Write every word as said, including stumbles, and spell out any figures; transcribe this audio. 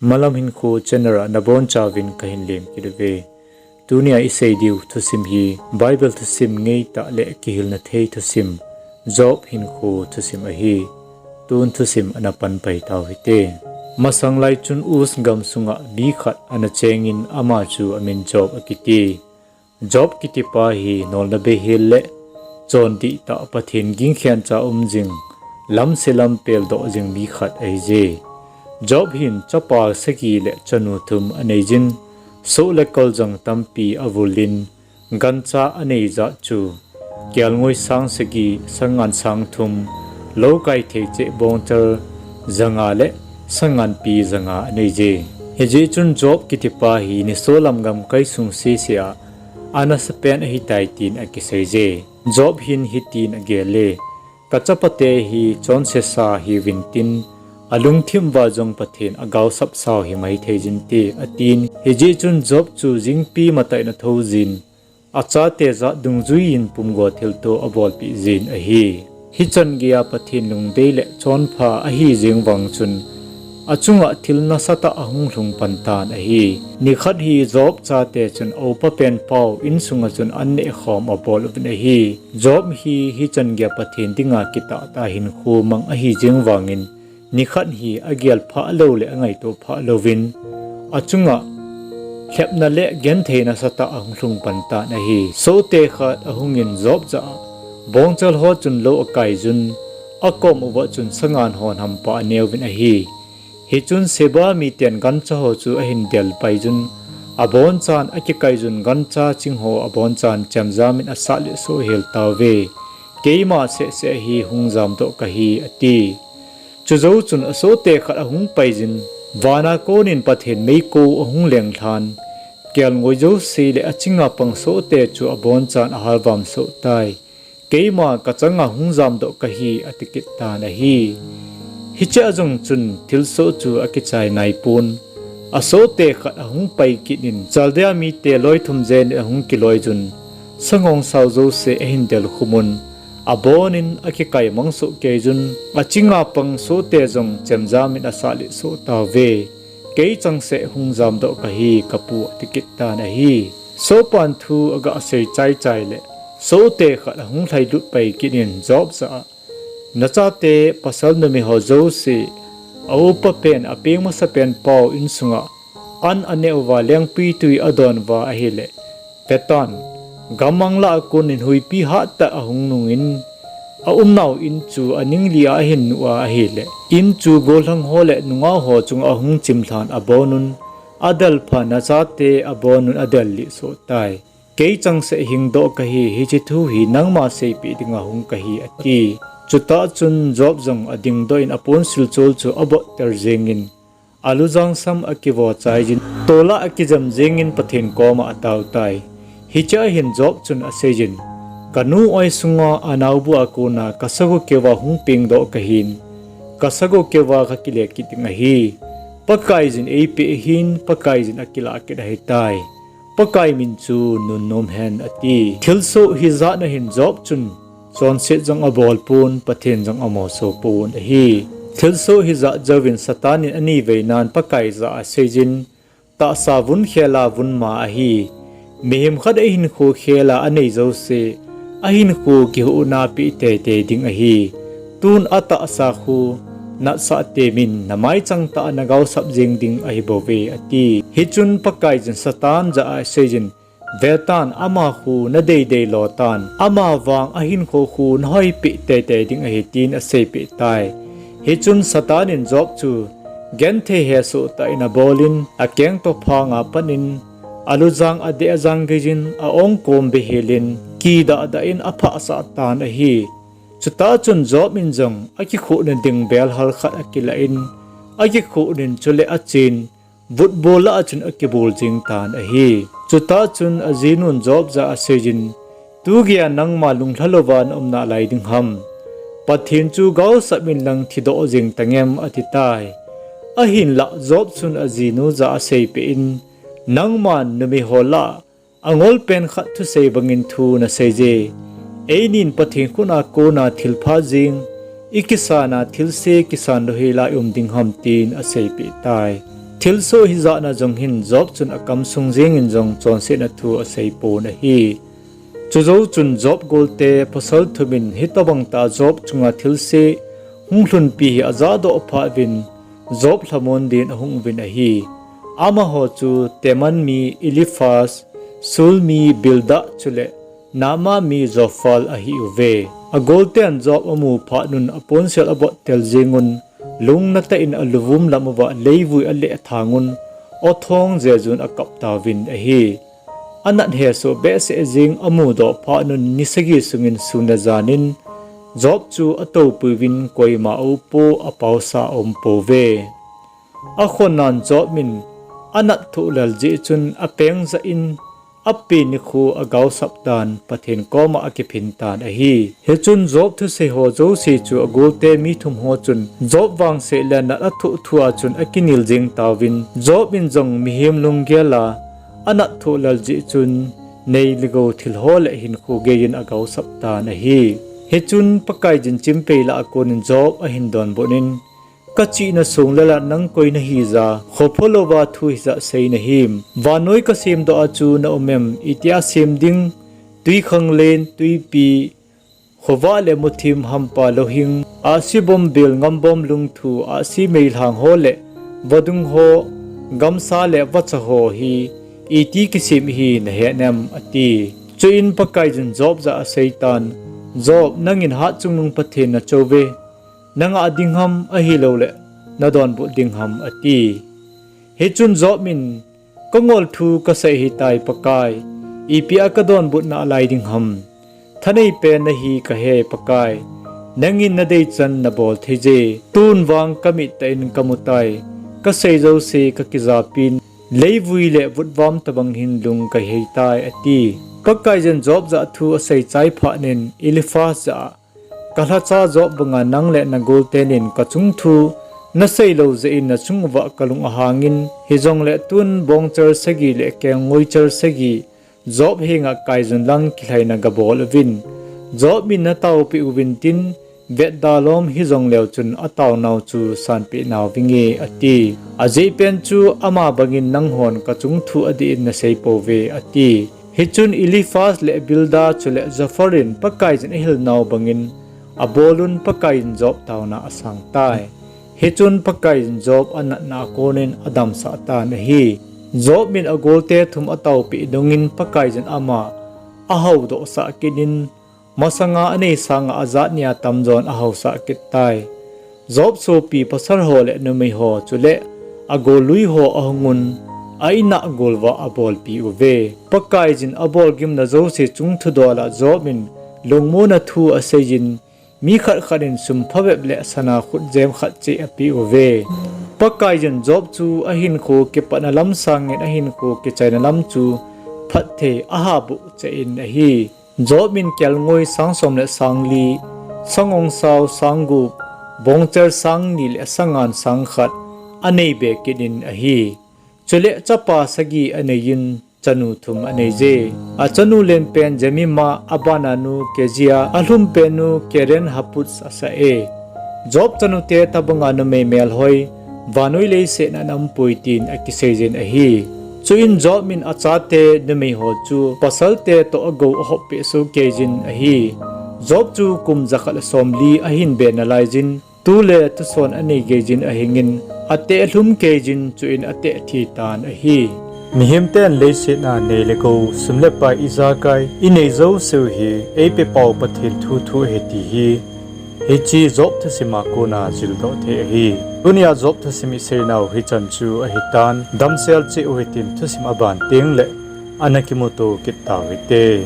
Malam Hinkho channel a nabonchauvin kahin lem kit uve. Tunia isei diu thusim hi Bible thusim ngeitah le kihilna thei thusim, Job hinkho thusim ahi. Tun thusim ana panpai tau hite. Masang lai chun Uz gam sunga mi khat ana chengin ama chu amin Job akiti. Job kitipa hi nolna beihel le chondihtah, Pathen gingkhen cha um jing, lamse lampel doh jing mi khat ahije. Job hin chapa sagi le chanu thum aneijin, soh le kol jong tampi avulin, gancha anei jat chu kelngoi sang sagi, sangan sang thum, loukai thei cheh bongchal janga le sanganpi janga aneije. Hijeh chun Job kitipa hi nisolam gamkai sung sese a anasapen ahitai tin akiseije. Job hin hitin agel e, Kachapate hi chonsesa hiuvin tin, alungthim uva jong Pathen agaosap sau hi maithei jin te, atin. Hijeh chun Job chu jingpi matah in athoujin, achate jat dungjuiyin pumgo thilto abolpeh jin ahi. Hichan geiya Pathen lungdei le chonpha ahi jeng vang chun, achunga thil nasatah ahung lhung pan tan ahi. Nikhat hi Job chate chun aupa penpau insunga chun an nehkhom abol uvin ahi. Job hi hichan geiya Pathen dinga kitahtah hinkho mang ahi jeng vangin, nikhat hi agel phah lou le angaito phah louvin, achunga lhepna le genthei nasatah ahung lhung pan tan ahi. Sohte khat ahungin Job jah a, bongchal ho chun lou akaijun, akom uva chun sangan hon hampa aneuvin ahi. Hichun Sheba miten gancha ho chu ahin del paijun, abonchan akikaijun, gancha ching ho abonchan chemjamin asat le soh hel tauve. Keima sehseh hi hung jamdoh kahi, ati. Chujou chun asohte khat ahung paijin, vana konin Pathen meikong ahung lenglhan, kelngoi jouse le achinga pang sohte chu abonchan ahalvam soh tai. Keima kachanga hung jamdoh kahi, ati kit tan ahi. Hichea jong chun thilsoh chu akichai naipon. Asohte khat ahung pai kit in, Chaldea mite loi thum jenin ahung kiloijun, sangongsao jouse ahin delkhumun, abonin akikai mang soh keijun, achinga pang sohte jong chemjamin asat le soh tauve. Kei changseh hung jamdoh kahi, kapu, ati kit tan ahi. Sohpan thu aga sei chaichai le, sohte khat ahung lhailut pai kit in Job jah a, nachate pasal numei ho jouse, aupa pen, apeng masapen pau insunga an aneh uva lengpitwi adon uva ahile, vetan, gammang lah a konin huipi hattah ahung nungin, aumnau in chu aning lia ahin nuh a ahile, in chu gollhang ho le nungah ho chunga ahung chimlhan abonun, adelpha nachate abonun adelih soh tai. Kei changseh hingdoh kahi, hiche thu hi nangma seipeh dinga hung kahi, ati. Chutah chun Job jong adingdoh in aponsil chol chu abotter jengin, alujang sam akivo chaijin, tolah akijam jengin Pathen koma atao tai. Hichea hin Job chun aseijin, kanu oi sunga anaobu a kona kasagoh keuva hung pengdoh kahin, kasagoh keuva kakile kit ding ahi. Pakaijin eipeh ahin, Pakaijin akilah kit ahitai. Pakai min chu nunnom hen, ati. Thilsoh hijatna hin Job chun chonset jong abolpon, Pathen jong amosopon ahi. Thilsoh hijat jouvin Satan in aniveinan Pakai jah a aseijin, tahsa vun khela vun ma ahi. Mihem khat ahinkho khela anei jouse, ahinkho kihuhna peh teitei ding ahi. Tun atahsa khu natsah temin, namaichang tah a nagaosap jeng ding ahibouve, ati. Hichun Pakaijin Satan jah a aseijin, vetan, ama khu nadeidei lotan, amavang ahinkho khu nahoipeh teitei ding ahi, tin aseipeh tai. Hichun Satan in Job chu genthei hesoh tah in abolin, akengtoh phanga panin, alujang adeh ajang geijin, aongkom behelin, kidahdah in aphahsah tan ahi. Chutah chun Job in jong akikhuhna ding belhal khat akilah in, akikhuhnin chule achen, vutbol lah a chun akibol jeng tan ahi. Chutah chun ajinun Job jah a aseijin, tugeiya nangma lunglha louva naum nalai ding ham? Pathen chu gaosap inlang thidoh jeng tangem, ati tai. Ahinlah Job chun ajinu jah a aseipeh in, nangman numei ho lah a angolpen khat thusei bangin thu naseije. Einin Pathen khut a kona thilpha jeng, ikisana thilse kisan louhela ium ding ham, tin aseipeh tai. Thilsoh hijatna jong hin Job chun akamsung jengin jong chonsetna thu aseipon ahi. Chujou chun Job golte pasal thumin hitobang tah Job chunga thilse hunglhunpi hi ajahdoh phat uvin Job lhamon din ahung uvin ahi. Amaho chu Teman mi Eliphaz, Shu mi Bildad chule Naamah mi Zophar ahiuve. Agolten Job amu phat un aponsel abottel jengun, lungnatah in aluvum lam uva leivui alehthang un, aw thong jejun akap tauvin ahi. Anat hesoh behseh jeng amudoh phat un ni sagi sungin sun le janin Job chu atoupui uvin koima aupo apaosa aumpouve. Akhonnan Job in anat thoh lel jeh chun apeng jah in, apen nikho agaosap tan Pathen koma akiphin tan ahi. Hichun Job thuseiho jouse chu agolte mi thumho chun Job vangsehle anat athoh thua chun akinel jeng tauvin, Job in jong mihem lunggel a anat thoh lel jeh chun nei le gou thilho le hinkho geiyin agaosap tan ahi. Hichun Pakaiyin chimpei lah a konin Job ahin donbut in, Kachihna song lel a nang koi nahija, khopholouva thu hijat sei nahim? Vannoi kasemdoh a chu naum em? Itia sem ding? Twikhanglen, twipi, khovah le muthim, hampa louhing, ahsi bombil, ngambom lungthu, ahsi meilhang ho le vadung ho, gamsa le vacha ho hi iti kisem ihi nahet em? ati. Chuin Pakaiyin Job jah a aseitan, Job, nangin Hatchungnung Pathen nachouve. Nangah ding ham ahilouleh nadonbut ding ham? ati. Hichun Job in, Kangol thu kasei ahitai Pakai, ipi a kadonbut nalai ding ham? Thaneipen nahi kahe Pakai, nangin nadeichan nabol theije. Tun vang kamit tah in kamutai, kasei jouse kakijapin, leivui le vutvam tobang hin lung kaheitai, ati. Pakaiyin Job jah thu asei chai phat in Eliphaz jah a, Kalhacha Job banga nang le nagoltenin kachung thu naseilou jeh in nachung uva kalung ahangin, hijongle tun bongchal sagi le kelngoichal sagi Job henga kaijun lang kilhaina gabol uvin, Job in nataopeh uvin tin, vetda lom hijongleu chun ataonau chu sanpeh nauvinge, ati. Ajehpen chu ama bangin nanghon kachung thu adeh in naseipouve, ati. Hichun Eliphaz le Bildad chule Zophar in Pakaiyin ahilnau bangin abolun Pakaiyin Job taona asangtai. Hichun Pakaiyin Job anatna a konin adamsah tan ahi. Job in agolte thum ataopeh dungin Pakaiyin ama ahoudohsah kit in, masanga anei sanga ajat nia tamjon ahaosah kit tai. Job sopi pasalho le numeiho chule agolluiho ahungun, a-inah gol uva abolpeh uve. Pakaiyin abolgimna jouse chung thudol a Job in lungmonna thu aseiyin, mi khat khat in sum phabep le sana khutjem khat cheh apeh uve. Pakaiyin Job chu ahinkho kipatna lam sangin ahinkho kichaina lam chu phatthei ahabuh cheh in ahi. Job in kelngoi sang som le sang li, sangongsao sang gup, bongchal sang ni le sangan sang khat aneibe kit in ahi. Chule chapa sagi aneiyin, chanu thum aneije. Achanu lenpen Jemima, abananu Kezia, alhumpenu Keren-happuch asah e. Job chanute tobanga numei melhoi, vannoi leiset a ana umpoi tin akiseijin ahi. Chuin Job in achate numeiho chu pasalte toh agou ahoppeh sohkeijin ahi. Job chu kum jakhat le somli ahinbe nalaijin, tule thuson aneigeijin ahingin, ateh lhumkeijin, chuin ateh thitan ahi. Mihemten leiset a nei le gou, sum le pai, ijakai inei jouseu hi eipepau Pathen thu thu ahi ti hi, hiche Job thusim a kona jildoh thei ahi. Tunia Job thusim iseinau hichan chu ahitan, damsel cheh uhitin thusim aban tengle ana kimuto kit tauhite.